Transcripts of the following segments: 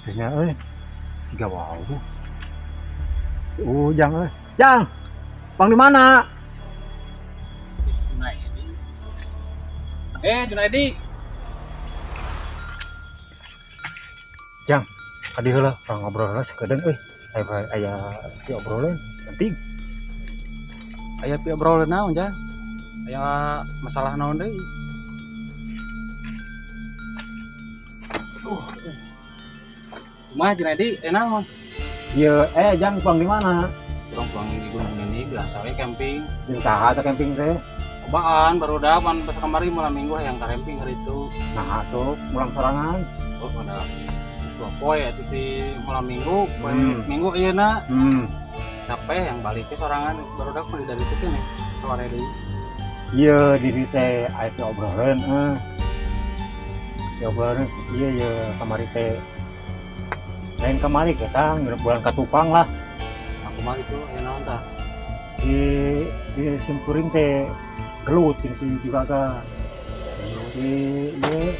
Itunya euy. Siga wau. Ujang euy. Jang. Bang di mana? Junaidi. Junaidi. Jang, kadi heula urang ngobrol heula sakedeung euy. Aya aya di obrolan penting. Aya pi obrolan naon, Jang? Aya masalah naon deui? Kumaha Junaidi, naon? Ieu Jang pulang di mana? Urang pulang di gunung ini biasa we camping. Jeung saha teh camping teh? Cobaan baru pan pas kamari malam minggu hayang ka camping hari itu. Nah, tuh mulang sorangan. Oh, ada dua poe atuh di malam minggu, poe minggu ieu na. Capek yang balik ke sorangan baru dak dari itu nih sore deui. Ieu di dieu teh aya teh obrolan euy. Di obrolan ieu ye kamari teh. Lain kamari kita ngirup bulan katukang lah. Aku mah itu aya naon tah? Di simkuring teh gelut jeung si juragan. Di ieu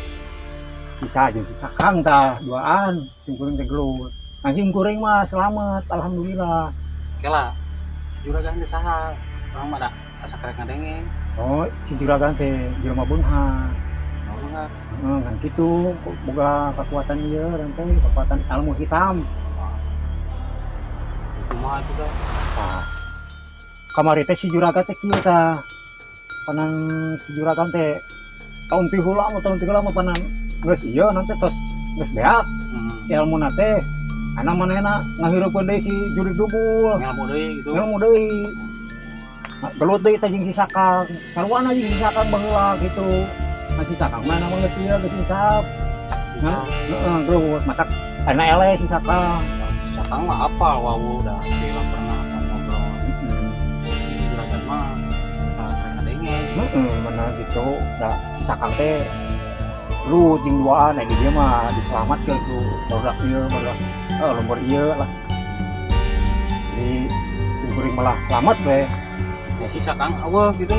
sisa jeung si Sakang tah duaan simkuring teh gelut. Nah simkuring mah selamat alhamdulillah. Kela si juragan teh saha? Urang mah da asa karek ngadenge. Oh, si juragan teh jelema beunghar. Oh, beunghar. Heeh, kan kitu boga kekuatan ieu urang teh, kekuatan ilmu hitam. Kumaha atuh tah? Tah. Kamari teh si juragan teh kieu tah. Panan si juragan teh tahun ti heula mah, tahun ti heula mah panan geus ieu nanti tos geus beak. Si ilmuna teh ana manehna ngahirupeun deui si jurig dubul. Ngelmu deui gitu. Ngelmu deui. Nah, gelut deui teh jeung si Sakang. Sarwana jeung si Sakang baheula gitu. Nah, si Sakang mah nama geus ieu geus insaf. Nah, heeh, gelut matak ana eleh si Sakang. Si Sakang mah apal wau dah bila pernah ngobrol. Si juragan mah salah ngadenge. Heeh, mana gitu. Da si Sakang teh lu jeung duaan nah di dia mah diselamatkeun ku barudak ieu, barudak lembur ieu lah. Jadi simkuring malah selamat we. Ya, si Sakang eueuh gitu.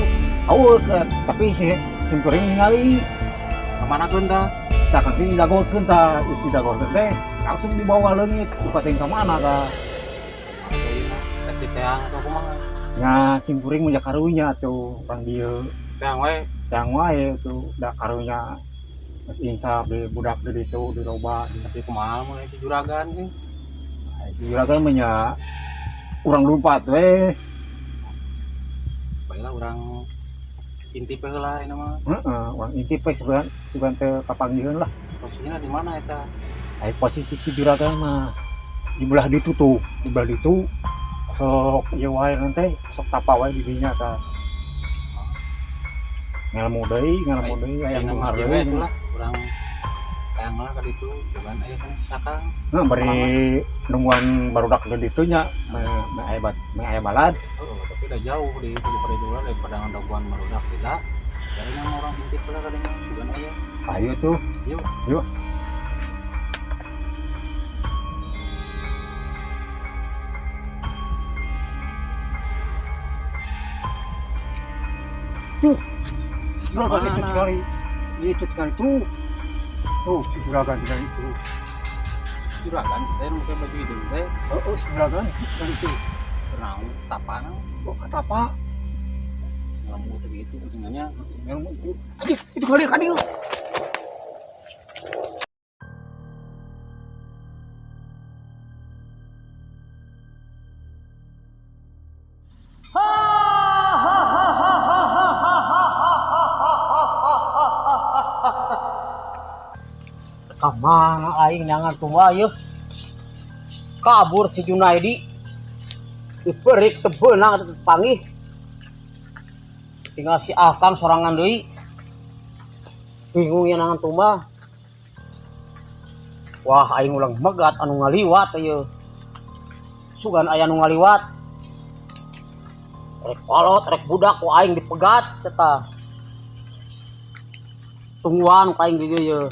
Eueuh, tapi si simkuring ningali. Kemana keun tah? Sakang teh didagorkeun tah, geus didagorkeun teh langsung dibawa leungit, lupa teh ka mana tah. Tapi teang atau kumaha? Nya simkuring mah karunya tuh urang dieu. Teang wae. Teang wae tuh da karunya. Geus insaf di budak di ditu diroba. Tapi kumaha mun si juragan sih? Si juragan mah nya urang lumpat we. Baiklah urang intip heula ini mah. Heeh, urang intip we sugan teu kapanggiheun lah. Posisinya di mana eta? Ai posisi si juragan mah di belah ditu tuh, di belah ditu sok ieu wae nanti sok tapa wae di dinya tah. Ngelmu deui aya Ayeuna nu mah hareuy. kieu we atuh lah, urang tayang lah ka ditu, sugan aya kan Sakang. Nah, bari nungguan barudak di ditu nya, me aya bat, me aya balad. Oh, tapi udah jauh di itu daripada itu lah, daripada ngedaguan barudak tidak. Jadi nama orang intip lah ka dinya, sugan aya. Ayo tuh. Yuk. Yuk. Tuh, juragan itu sekali, itu sekali tuh, tuh si juragan sekali itu. Juragan, kita yang pakai baju hidung teh. Oh, oh, si juragan itu sekali itu. Kenau, tapa nau. Oh, tapa. Ngelemu segitu ujungannya. Ngelemu itu. Anjir, itu kali kadil. Kamana aing nyangan tua yeuh. Kabur si Junaidi. Diperik teu beunang teu panggih. Tinggal si Akang sorangan deui. Bingung nyangan tumbang. Wah aing ulang megat anu ngaliwat ieu. Sugan aya nu ngaliwat. Rek kolot, rek budak ku aing dipegat seta. Tungguan ku aing di dieu yeuh.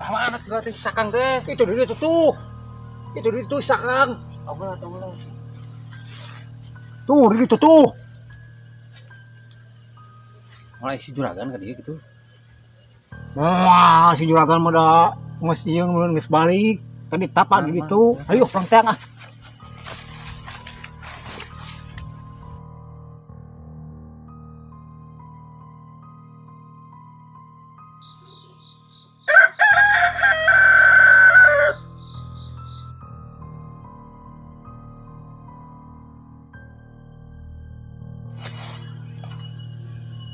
Mana tuh berarti Sakang teh? Itu dia itu tuh. Itu di itu sakang. Apalah tong. Tuh di situ tuh. Mulai si juragan ka dieu gitu. Wah, si juragan mah da geus ieu geus balik. Tadi tapak di ditu. Ayo urang teang ah.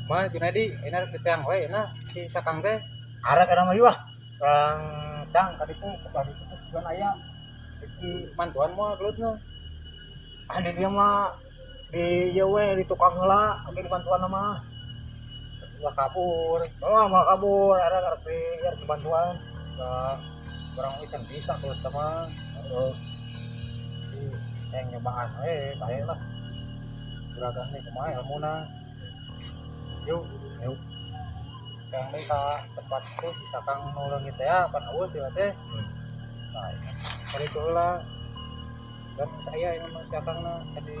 Mah Junaidi, enak di teang we enak si sakang teh. Arek kana mah ieu ah. Urang tang ka ditu, ka ditu tujuan aya. Di mantuan mah gelutna. Ah di dieu mah di ieu we di tukang heula, oge di bantuan mah. Ulah kabur. Oh, mah kabur, arek arek di arek di bantuan. Lah urang ikan bisa gelut mah. Heeh. Di yang nyobaan we, bae lah. Juragan teh kumaha ilmuna. Yuk, yuk. Yang deui ka tempat itu si sakang nu leungit teh pan eueuh teh teh. Nah, kali itu heula. Dan saya ini mah si akangna tadi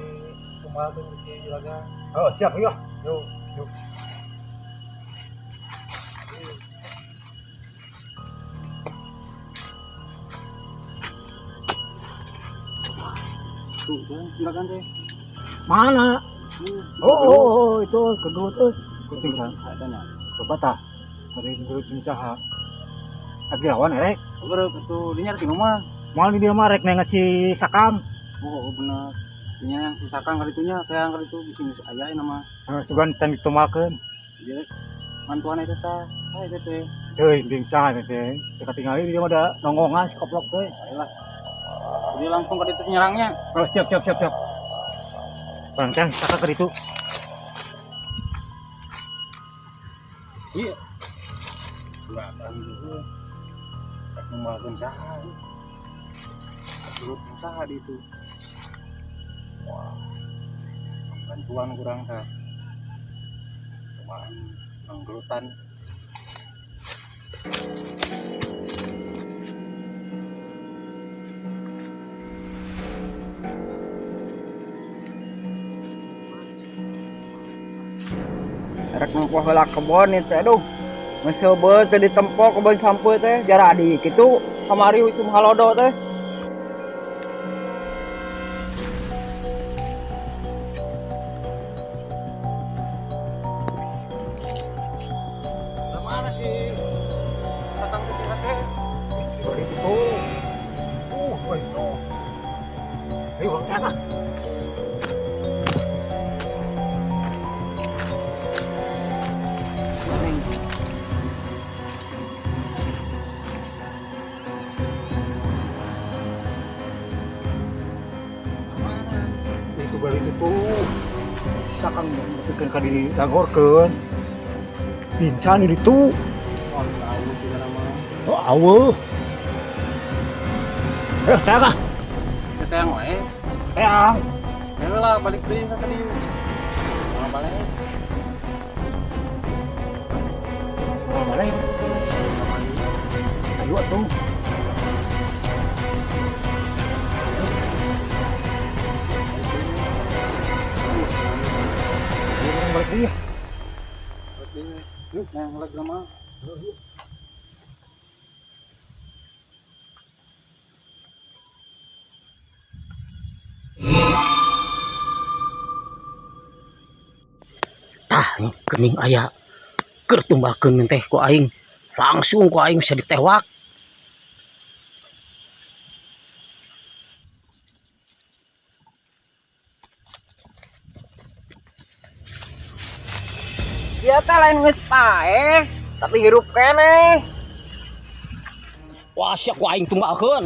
tumbal tuh si juragan. Oh, siap yuk. Yuk, yuk. Tuh, juragan teh. Mana? Oh, itu kedua tuh. Kucing sana. Adanya. Coba tah. Dari kucing saha. Lagi lawan erek. Gerek itu dinya di rumah. Moal di dia mah rek nengat si Sakang. Oh, bener. Dinya yang si Sakang kali itunya, kayak kali itu bisa geus aya nama. Heeh, sugan can ditumalkeun. Jadi mantuan itu tah. Ah, itu teh. Heuy, bing saha teh. Teu katingali dia mah da nonggongan si koplok teh. Ayolah. Jadi langsung ke itu nyerangnya. Oh, siap siap siap siap. Barang teh Sakang ke ditu. Iya. Juragan juga. Rek numbalkeun saha. Gelut saha di itu. Wah. Bantuan kurang tah. Cobaan manggelutan. Rek nempoh heula kebon itu aduh. Geus heubeul teh ditempo kebon sampeu teh jaradi kitu kamari usum halodo teh. Mana sih? Satang teh teh. Itu. Itu. Ayo urang teh ah. Itu balik itu sakang nepikeun ka diri dagorkeun pingsan di ditu. Oh, aweuh sih mah. Oh, aweuh. Eh, teang ah. Teang wae. Teang. Heula lah balik deui ka dieu. Moal balik. Moal balik. Ayo atuh. Balik deui. Balik deui. Yuk, yang lagi mah. Tah, geuning aya keur tumbalkeun teh ku aing. Langsung ku aing bisa ditewak. Dia teh lain geus paeh, tapi hirup keneh. Wah, sia ku aing tumbalkeun.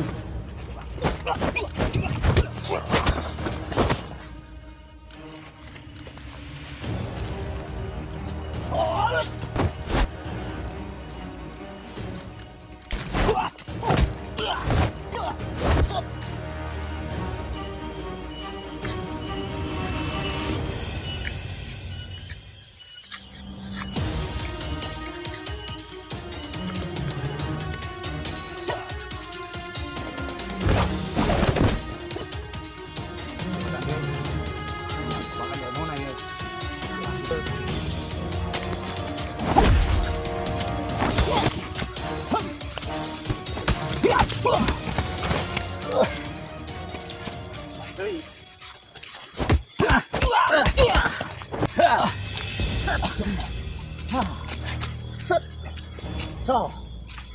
So,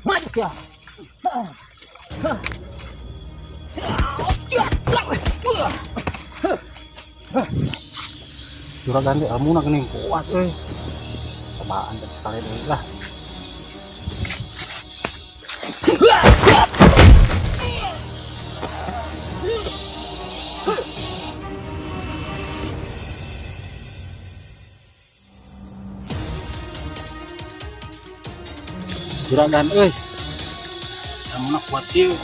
maju ya. Juragan teh ilmuna geuning kuat euy. Cobaan teh sekali deui lah. Juragan euy. Ilmuna kuat ieu.